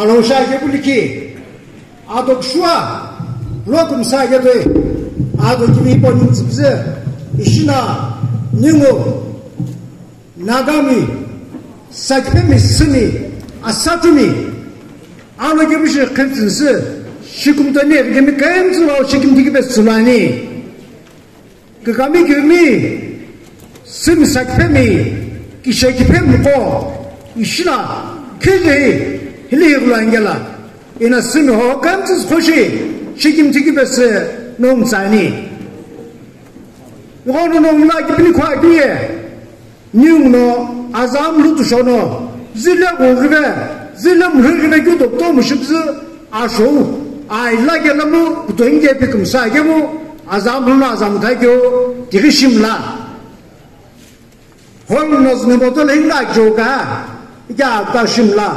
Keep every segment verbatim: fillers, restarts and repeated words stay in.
Alhou shi akepu likhi, ado kushou, lo kümsa aketoi, ado kivi hipau ningu tsüpüzü, ishi no, ningu, Nagami, Sakiphemi, Sümi, Asatumi, alo kepu shi khemtsünsü, shikimtoi ni kemi kemtsü lo shikimthi kipesü lo ani. Kükami kiumi, Sümi Sakiphemi, Kishekiphemi qo, ishi no, khili, hili highulo angela, ina Sümi ho kemtsü khoshi, shikimthi kipesü nongu tsü ani. Ighono nongu lo kipini khua kiye, ningu no, azam lu tu shono, zile ghoghive, zile mhighive keu do kutomo shipüzü, ashou, ai la kelamu, kutoinge pi kümsa kemu, azam lu no azam tha keu, tighi shimla. Hol no zine botol hingla joka, ika ta shimla.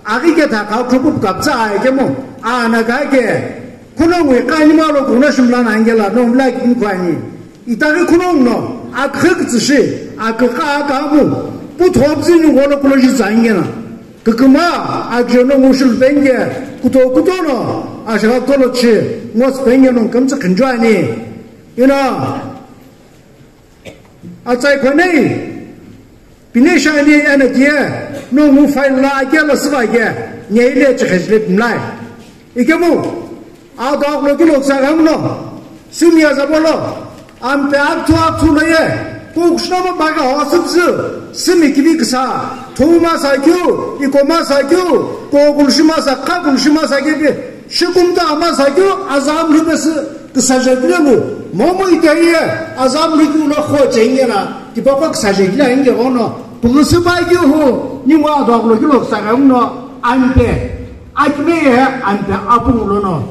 Aghi ketha kha khupupu kaptsa ai kemu, ana ka ke, khunongui kha ni malo kuna shimla na angela, nongu lo kipini khua ani. Itaghi khunongu no, akhi kitsü shi, akhi kha akamu, pu thopüzü ni gholo kulo shi tsangena. Küküma, akhi nongu shul penge, kuto kuto no, ashagha kolo chi, ngos penge nongu kümtsü khinjo ani. Ina, atsai khonei, pine shani ena tie, nongu file lo akelo süva ke, nyei le chekhe jile pimlai. Ikemu, ado aklo kilo ksa ghamno, Sümi azapolo, ampe akthu akthu lo ye, kukushna ma baga hosüpüzü, Sümi kivi ksa, thuma sa keu, ikoma sa keu, kokulushi ma sa, kakulushi ma sa kepi, shikumta ma sa keu, azam lu pesü, ksa jekile lu, momu ite ye, azam lu keu lo kho chengena, tipaqo ksa jekile inge ghono, pugüsü pa keu hu, ningu ado aklo kilo ksa ghamno, ampe, akime ye, ampe apungu lono,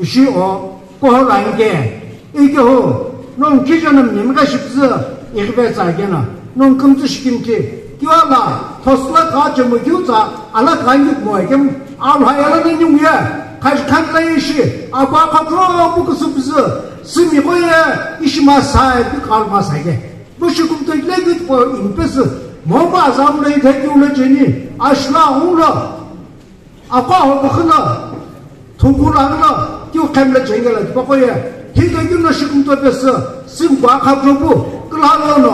ishi o, Kuhou lo anke, ikehu, nongu kijo no mnemi qa shipüzü, ighive tsa kena, nongu kümtsü shikimthi, kiwa la, thosla kha chemu kiu tsa, ala kha ngi kumo kemu, alha yala na nyungu ye, khaji khan la ishi, akwa kha kro pu kusüpüzü, Sümi qo ye, ishi ma sa, pi kha ma sa ke. Bu shikumtoi le kit po impesü, mo pa azam le ite kiu le cheni, ashla hu lo. Akwa ho bukhu lo, thungku lo, lo, kiu khem le chengela, tipaqo ye, hi to kiu no shikumto pesü, Sümi kwa kha probu, kla lo no,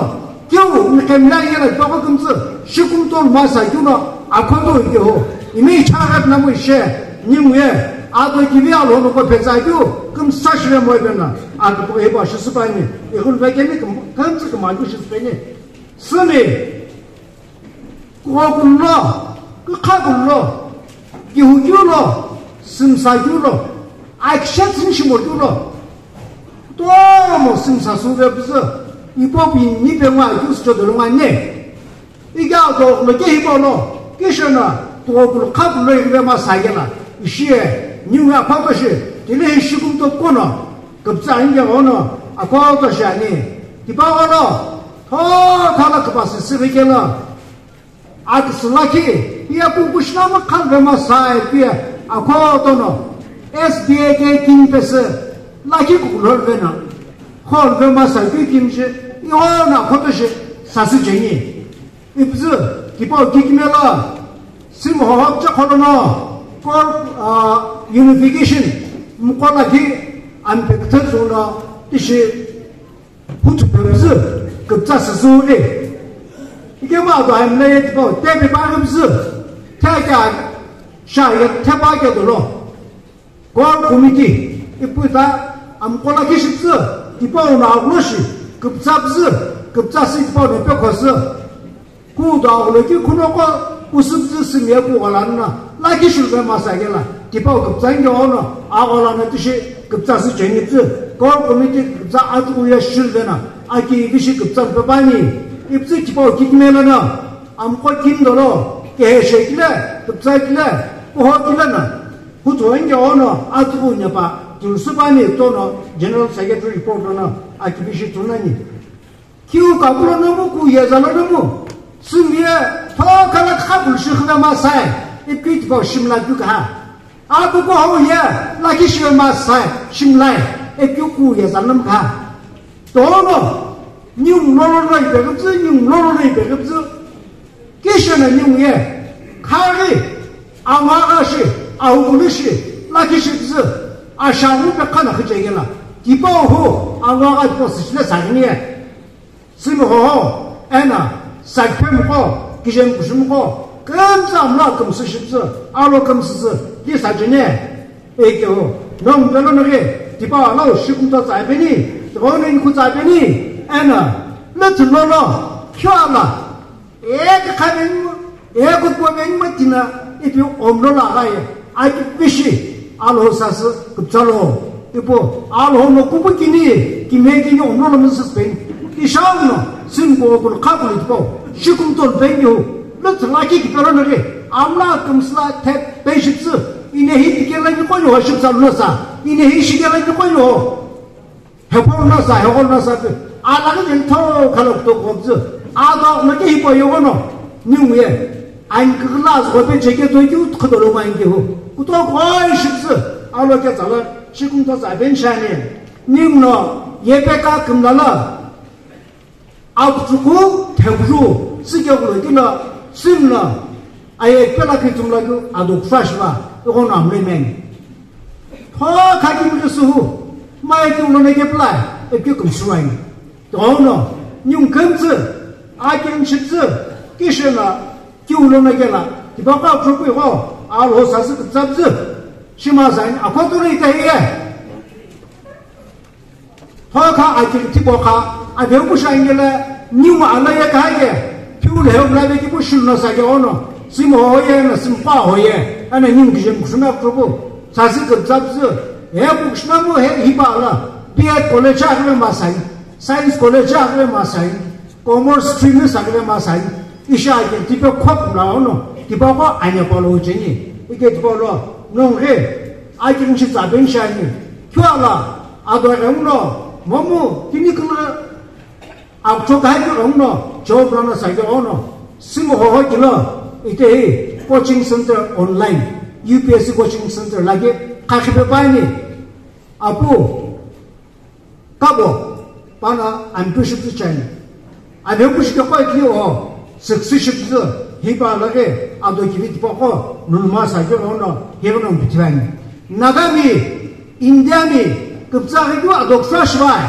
kiu ni khem le yela, tipaqo kümtsü, shikumto ma sa kiu no, akho to kiu ho, imi chagat na mu she, ningu ye, ado kivi alo no ko phetsa kiu, kümsa shire mo bena, ado ko heba shi süpani, ihun ve kemi küm, kümtsü küm kiu shi süpeni, Sümi, Kughokulu lo, kükhakullo, kihukiulo, sümsakiulo, akisha tsünishimokiulo, kutomo sümsa sungupüzü, ipo pini pengwa akeu sücho dolonga ne. Ike ado okulo ke hipaulo, kishono, kughokulu khakullo ighipema sakela, ishiye, ningu aphatoshi, tile hi shikumto kuno, küpütsa inge ghono, akhoto shiani, tipaqolo, Tho thala küpasü sirikelo, aküsü lakhi, piye kukushina mükhalvema sae piye akhotono, S D A ke king pesü, lakhi kukulholvena, kholvema sa kü kimshi, iona khotoshi sasü jeni. Ipüzü, tipau kikimela, Sümi hohokche kholono, core, ah, unification, mkola ki, ampe küthetsülo, tishi, Hutu pemzü, küpütsa süzüli. Ikemu ado aimla ye tipau, tepe pa küpüzü. Theka, sha ye thepa ke dolo. Core committee, ipu ta, amkola kishipüzü, tipau na agloshi, küpütsa püzü, küpütsa si tipau na pekhosi. Kudo aghulo ki khunoko usüpüzü sümye kugholanna, lakhi shuluvema sakela, tipau küpütsa inge ono, agholanna tishi küpütsa sü cheni püzü, core committee küpütsa atughuye shuluvena, aki ivishi küpütsa pepani, ipüzü tipau kikimela na, amkho kindolo, kehe shekile, küpütsa kile, kuho kile na, hutho inge ono, atughu nyepa, tilusüpani tono, General Secretary report ono, aki bishi tunani. Kiu kakulo nomu, ku yeza lo nomu. Sümye, tho khala kha bul shi khna ma sai. Ipki tipo shimla du kha. Abu ko ho ye, lakhi shi ma sai. Shimla. Ipki ku yeza nam kha. Tono. Nyung lo lo lo ipe gubzu, nyung lo lo lo ipe gubzu. Kishana nyung ye. Khari. Amaga shi. Ahu kulu shi, lakhi shi püzü, ashamu pe khana khichegela. Tipau hu, awa gha tipau sichile sagini ye. Simi hoho, ena, sakphem ko, kijem kushum ko, kümtsa mla kümsü shi püzü, alo kümsüzü, di sajine. Eke ho, nong pelo nage, tipau alau shikumto tsabeni, tipau nini ku tsabeni, ena, lüthu lolo, kyo ala. Eke khavengu, eke kuvengu tina, ipi omlo la gaye, aki pishi, alo sasü, kupchalo, ipo, alo no kupu kini, kime kini omlo lo musus pen, ishang no, sin ko kul khakul ipo, shikum ton pen yo, lut laki ki pero nage, amla kumsla tep pe shipsu, ine hi tikela ni konyo shipsa lo sa, ine hi shikela ni konyo. Hepo no sa, hepo no sa pe. Ala ke den tho khala kuto kobzu. Ado no ke hipo yogo no. Niu ye. An kla zo pe cheke to ki ut khodo lo man ke ho. Kuto koi shipsu. Alo ke tsala. Shikum to sa ben shane. Niu no. Ye pe ka kumlala. Akutsuku, theguru, sikegulu kino, simno, aye pela kitsumla ku, ado kufashma, igono amle men. Tho kaki mi suhu, mai ki ulo neke pla, eki kumsuwain. Tono, nyung kemtsu, akin shitsu, kishena, ki ulo neke la, kibaka kutsuku igo, alo sasi kutsabzu, shima zain, akoto ita hiye. Thoka akiri tipo kha, adeu kusha ingele, niu ala ye ka ye, piu le heu la be ki bu shun no sa ke ono, sim ho ye na sim pa ho ye, ana niu ki jem kusuna kubu, sa si ke zap zu, he bu kusuna mu he hiba la, B Ed college a le ma sai, science college a le ma sai, commerce stream sa le ma sai, isha ke tipe khop la ono, tipa ko anya pa lo cheni, ike tipo lo, nong re, akiri shi za ben shani, kyala, Ado ghenguno, momu, tini kümüre, akcho kahai ghenguno, Job rana sage ono, singo hoho kilo, ite hi, coaching center online, U P S C coaching center lagi, kakhipe pani, apu, kabo, pana, ampuship tu chani. Ave kushi ke koi ki o, siksi shipzu, hipa lage, ado kivi tipako, nulma sa ke ono, hevno bitivani. Nagami, Indiami, kupsa ke ado ksa shvai,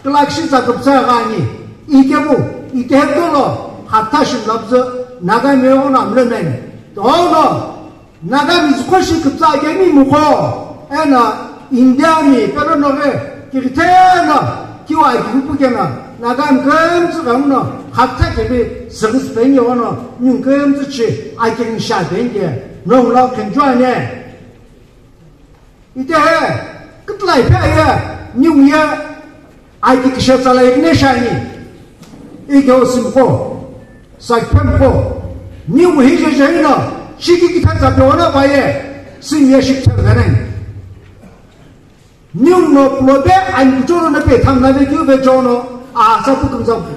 klakshi sa kupsa gani, ikemu, ikeheptolo, hata shilabzu, Nagami ono amlemen. Tono, Nagami zukhoshi kuptsa kemi muko, ena Indiami, pero nore, kirtena, kiwa kipu kena, Nagami kemtsu kamuno, hapta kemi, sirus penye ono, nyung kemtsu chi, akirin sha penye, nong lo kenjua ne. Ite he, kutlai pe ye, nyung ye, Aiki kishe tsala ighine shani. Ike osimqo. Sakphemqo. Niu hi je je ino. Shiki kithe tsa pe ona paye. Sim ye shiki tsa venen. Niu no plobe ani kuchoro na pe tham na ve kyu ve jono. A sa pu kum sa pu.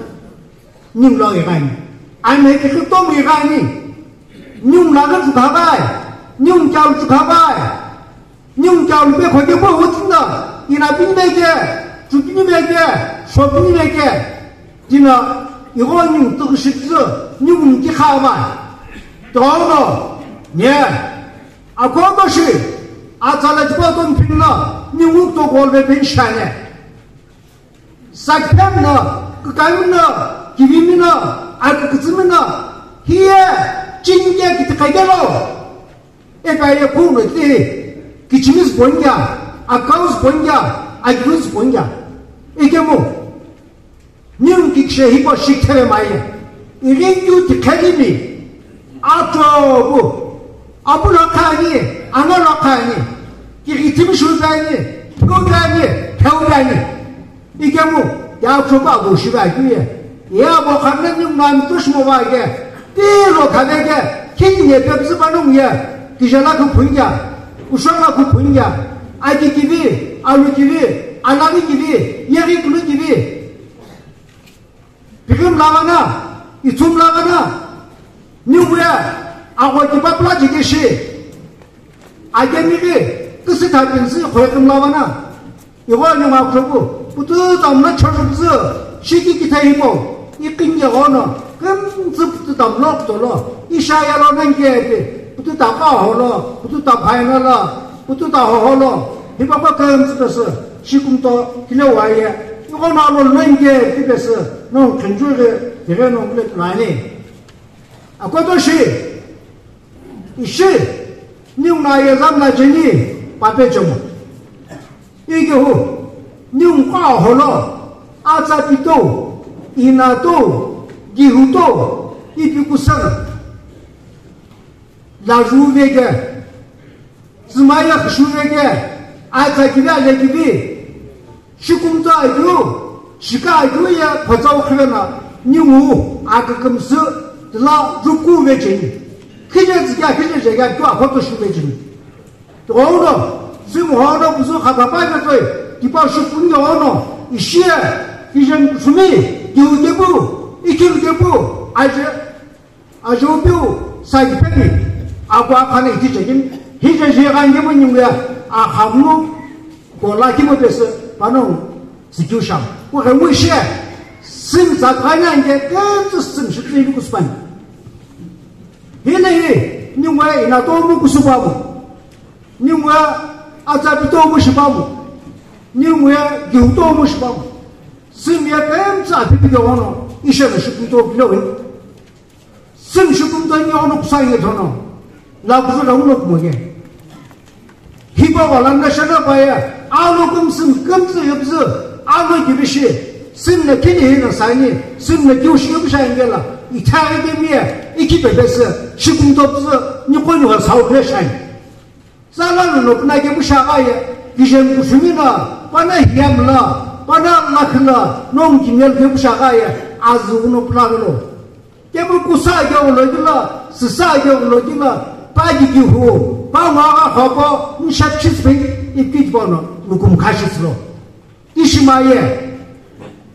Niu lo ighani. Ani he kikhi tomu ighani. Niu na ga tsukhabai. Niu kyau tsukhabai. Niu kyau pe khoke po utsinda, ina pinimeke, chupinimeke, shopinimeke, tina igho niu tukushitsu, niu mki khama. Tono, nye, akoto shi, atsala tipa to mpinna, niu ukto golbe pinshane. Sakphem no, kukami no, kivimi no, akukutumi no, hiye, chinge kitikagelo. Eka ye khuno ti, kichimi zbonja, akau zbonja, akiu zbonja. Ikemu, niu kikshe hipo shikhere maye. Iringu tikherimi, atobu, abu lo khani, ano lo khani, kikitimi shu dani, phu dani, pheu dani. Ikemu, ya chopa abo shiba kiye. Ya bo khanne ni ngam tush mo ba ke. Ti lo khade ke, kini ne pe psu ba nung ye. Kijala ku phunya. Ushanga ku phunya. Aji kivi, alu kivi, alami kivi, yeri kulu kivi. Bigim lavana, ithum lavana. Niu ya, ago kipapla jikeshi. Akemi ghi, kisi thapinsi khoikim lavana. Igho nyuma kutoku, putu tamna chorupzu, shiki kithe himo, ikinye ghono, kimtsi putu tamlo kutolo, ishaya lo nangke ete, Kututa kaho lo, kututa phaina lo, kututa hoho lo, hipaqo kümtsü pesü, shikumto kile waye, ighono alo lenge tipesü, nong khenjughi, tighe nong le nani. Akoto shi, ishi, niu na ye zam na jeni, pape chomo. Ikehu, niu kaho lo, atsa pito, inato, gihuto, ipi kusana. Laju veke, tsümaya khushu veke, atsa kivi ale kivi, shikumtsa akeu, shika akeu ye phatsau khivena, ningu akükümsü, tila juku vecheni. Khije zikya, khije jekya, keu akhoto shu vecheni. Tighono, simu hono kuzu khatapa vechoi, tipa shukunge ono, ishie, kijen kusumi, kiu kepu, ikiu kepu, aje, Ajo piu, sa kipepi, akwa akhana iti chekin, hije je ghange mo nyungu ya, akhamnu, kola kimo pese, panong, sikiu sham. Ko ghengu ishe, sim sa kanya nge, kentsu sim shitri ni kuspan. Hile hi, nyungu ya inato mo kusupa mo. Nyungu ya atsa pito mo shipa mo. Nyungu ya giuto mo shipa mo. Sim ya kentsu apipi ke ono, ishe no shikuto kilo hi. Sim shukumto ni ono kusa ye thono. La kusa la uno kumoge. Hipa wala na shana pa ya. Alo kum sim kum zi yubzi. Alo gibishi. Sim na kini hina sani. Sim na kiushi yubsha ingela. Ithari de miya. Iki bebesi. Shukumto bzi. Ni koni wa sau kre shani. Sala no no kuna ke busha ga ye, vision kusumi na, pana hiyam la, pana lakh la, nong kimyal ke busha ga ye, azu no pula lo. Ke bu kusa ke ulo kila, sisa ke ulo kila, pa gi gi hu, pa ma ga kha pa, ni shap chis pe, ipit pa no, nukum khashis lo. Ishimaye,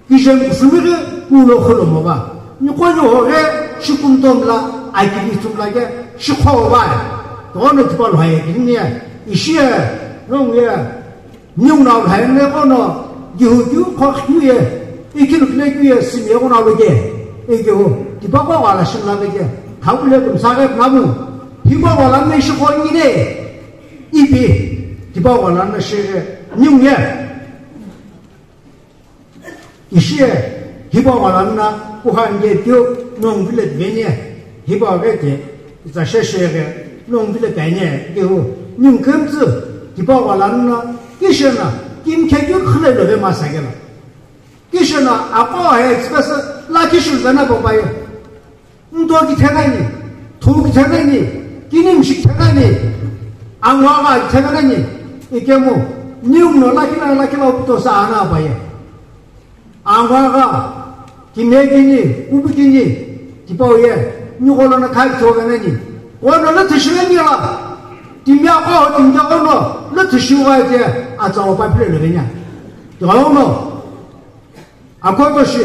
kijen kusumighi kulo kholomo va. Niqo niho ghi shikumtom la, akili tum la ke, shikho va. Tono tipa lo haye kiniye, ishiye, nonguye, niu nau haye ne kono, gihu giu khokhiye, ikilu kile kiye, simiye kono lo ke. Ekehu, tipa ko wala shimla ke, khabule tum sa ghe namu. Hiba wala me shikho ngine. Ipi, tipa wala na shighe, niu ye. Ishiye, hiba wala na kuhan ye kyo nong vile venye, hiba vete, itsa sheshe ge nong vile penye, gehu, nyung kemtsu, tiba wala na, kishena, kim kekyo khule lo ve masagela. Kishena, ako he express, la kishu zana babaye. Nto kithenani, thu kithenani, kini mshi kithenani, angwaga kithenani, ikemu, niu no lakina lakina upto sa ana abaye. Angwaga, kimekini, ubikini, tipau ye, niu kolo na khai kithoganani. Kono le thishinani la, timya ko, timya kono, le thishiwa ye, atsawa papile le venya. Tigaono, Akotoshi,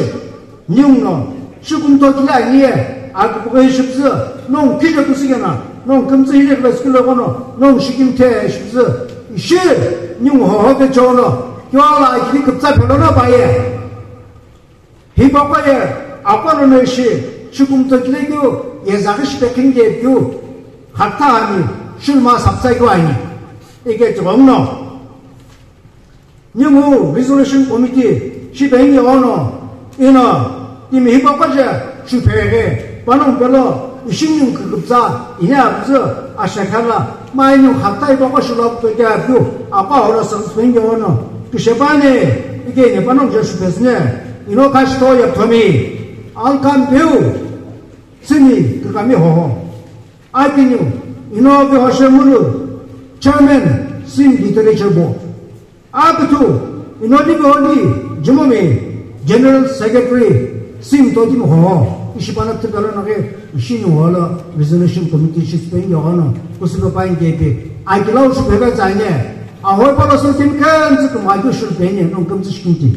niu no, shikumto kile aniye, akupughe shipzü, nong kije kusigena, nong kümtsü hile kle skilo kono, nong shikim the shipzü, ishi, niu hoho ke chono, kyo ala akili kuptsa phelono baye. Hiba koye, akono no ishi, shikumto kile kyo, yezaghi shipe kinge kyo, khatta ani, shulma saptsa kyo ani, ike chigong no. Nimu Resolution Committee, shiphengi ono, ino, timi hipa paje, shuphere, panong pelo, ishingyung kukupza, ine abzu, ashakhala, mainu khatai bako shula kutoke abdu, apa hora sangspengi ono, kishepane, ike ne panong je shupesne, ino kashto ya thomi, alkam peu, sini, kukami hoho. Akiniu, ino ke hoshe mulu, Chairman, Sim Literature Board. Apitu, ino di holi, Jimomi, General Secretary, Sim Toti Moho, ishipana tikalo nage, ishini hola, Resolution Committee shispen yono, kusipa pain kepe, akilau shupega zanye, ahoi pala so tim kan zikum aju shupenya, non kam zishkunti.